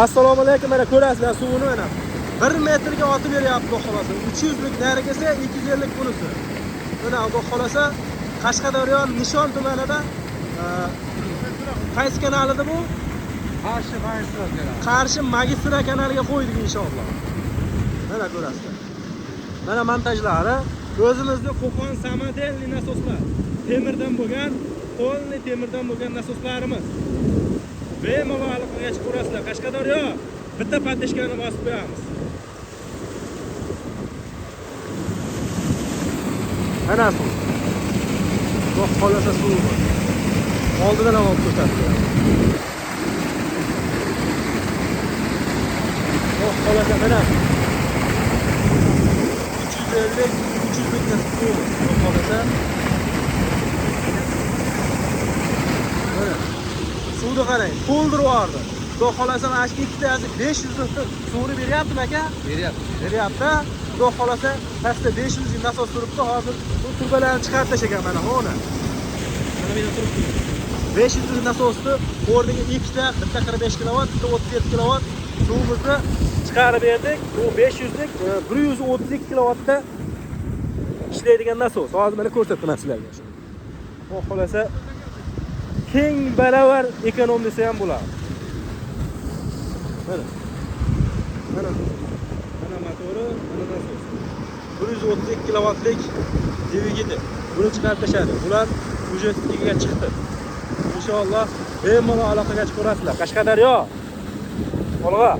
Assalomu alaykum, mana ko'rasizlar suvini mana. 1 metrga otib beryapti xudo xolasa. 300 lik narigisi, 250 bunisi. Mana xudo xolasa Qashqadaryo Nishon tumanida qaysi kanalida bu? Qarshi magistral kanali. Qarshi magistral kanaliga qo'ydik inshaalloh. Mana ko'rasizlar. Mana montajlari o'zimizni Qo'qon samodelniy nasoslar. Temirdan bo'lgan, polni temirdan bo'lgan nasoslarimiz. Bemalol aloqaga chiqib ko'rasizlar. Qashqadaryo bitta podeshkani bosib qo'yamiz. Mana suv. Xudo xolasa suv bor. Oldidan ham olib ko'rsatib beraman. Xudo xolasa mana 350 300 bitta suv. Xudo xolasa. Mana suvni qarang, to'ldirib yubordi. Xudo xolasa mana shu ikkitasi 500 litr suvni beryaptimi aka? Beryapti. Beryapti. Xudo xolasa pastda 500 lik nasos turibdi. Hozir bu turbalarni chiqarib tashlagan mana honi. Mana bu yerda turibdi. 500 lik nasosni o'rniga ikkita, bitta 45 kilovat, bitta 37 kilovat suvimizni chiqarib berdik. Bu 500 lik 132 kilovatda ishlaydigan nasos. Hozir mana ko'rsataman sizlarga. Xudo xolasa keng baravar ekonom desa ham bo'ladi. Mana. Mana. Mana motori, mana nasos. 132 kilovatlik dvigatel. Buni chiqarib tashladi. Bular уже chiqdi. Inshaalloh bemalol aloqaga chiqaverasizlar. Qashqadaryo. Olg'a.